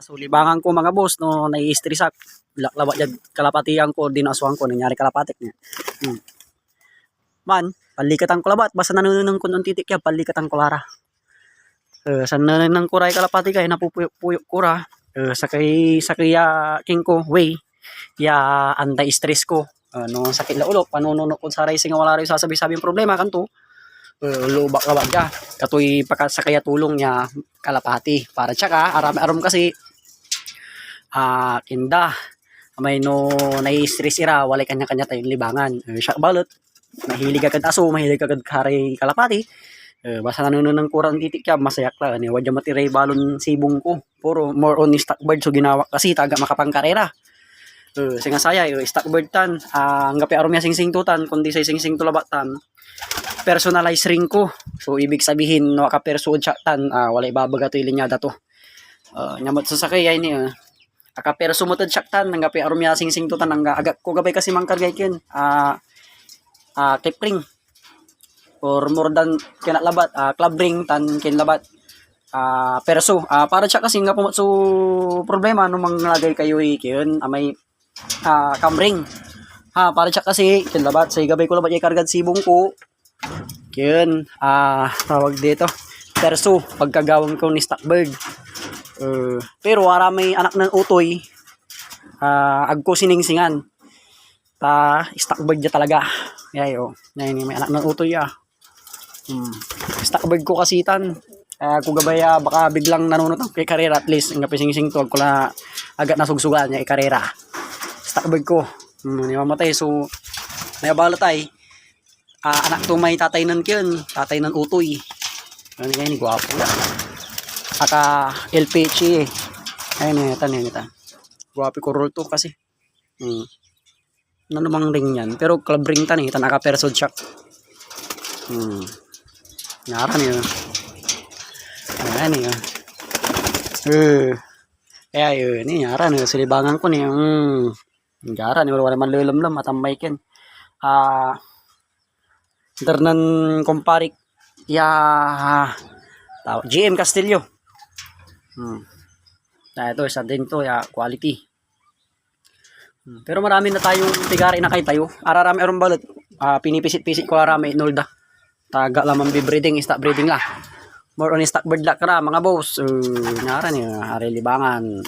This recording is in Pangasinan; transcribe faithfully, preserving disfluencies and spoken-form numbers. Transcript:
So, libangan ko, mga boss, no nai-stress ak, laklawat diad kalapatian ko, odino asoan ko, nanyaray kalapatik nia. Hmm. Man, panliketan ko labat, basta nanenengneng kon ontitik ya, panliketan ko la ra. Eh, san nanenengneng ko ray kalapati ko, ay napupuyok-puyok ko ra. Eh, sakey, sakey ya, king ko, way ya anti-stress ko. Eh, no sakit la ulo, panunonok kod saray singa wala ray sasabi-sabing problema, kanto, eh, lobak-lobak dia. Katoy pakasakey a tulong ya kalapati. Para siak, ah, aram, aram kasi, ah, kinda, amay no nai-stress ira, walay kanya-kanya tayon libangan. Eh, siak balet, mahilig ak ed aso, mahilig ak ed saray kalapati. Eh, basta nanenengneng ko ran titik ya, masaya ak la. Ni, wadya met iray balon sibong ko. Puro more on stock bird so ginawak kasi, ta agak makapankarera. Eh, singa saya, eh, stock bird tan, ah, anggapoy arum ya singsing to tan, kundi say singsing to labat tan, personalized ring ko. So, ibig sabihin, no akaperso ed siak tan, ah, walay ibabaga toy linyada to. Ah, nia met so sakey ya ni, ah, akaperso met ed siak tan, anggapoy arum ya singsing to tan, angga, agak ko gabay kasi mankargay ken, ah, ah, clip ring. Or more than, ken labat, ah, club ring tan ken labat, ah, perso. Ah, para siak kasi anggapo met so problema no manglagay kayoy ken, amay, ah, cam ring. Ha, para siak kasi, ken labat, say gabay ko labat ya ikargad sibong ko, ken, ah, tawag dito, perso, pagkagawan kon stock bird. Eh, pero aramay anak nen utoy, ah, agko siningsingan. Ta stock bird ya talaga. Yay, oh. Yan, may anak nen utoy, ah. Hmm. Stock bird ko kasi tan. Kaya ko gabay, ah, baka biglang nanunot ak ed karera, at least, anggapoy singsing to, agko la agak nasugsugan ya ikarera. Stock bird ko. Hmm, di mamatay, so, may abalatay. Ah, anak to may tatay nen ken, tatay nen utoy. Ano yan, gwapo. Aka L P H A eh. Ayun, eh, tan, eh, tan. Gwapo kurol to kasi. Hmm. Ano namang ring yan? Pero club ring tan eh, tan akaperso siak. Hmm. Nyaran eh. Ayan eh. Eh. Kaya yun, eh, nyaran eh. Silibangan ko ni. Hmm. Nyaran eh, wala man lelemlem, atambay ken. Ah, Internan kumparik ya, ah, taw-, G M Castillo. Hmm. Ah, ito, isa din to, ya, quality. Hmm. Pero marami na tayong pigara inakay tayo. Ararami arum balet, ah, pinipisit-pisit ko arami, inolda. Taga laman bibreeding, stock breeding la. More on stock bird la kara, mga boss. Uh, nyaran eh, aray libangan.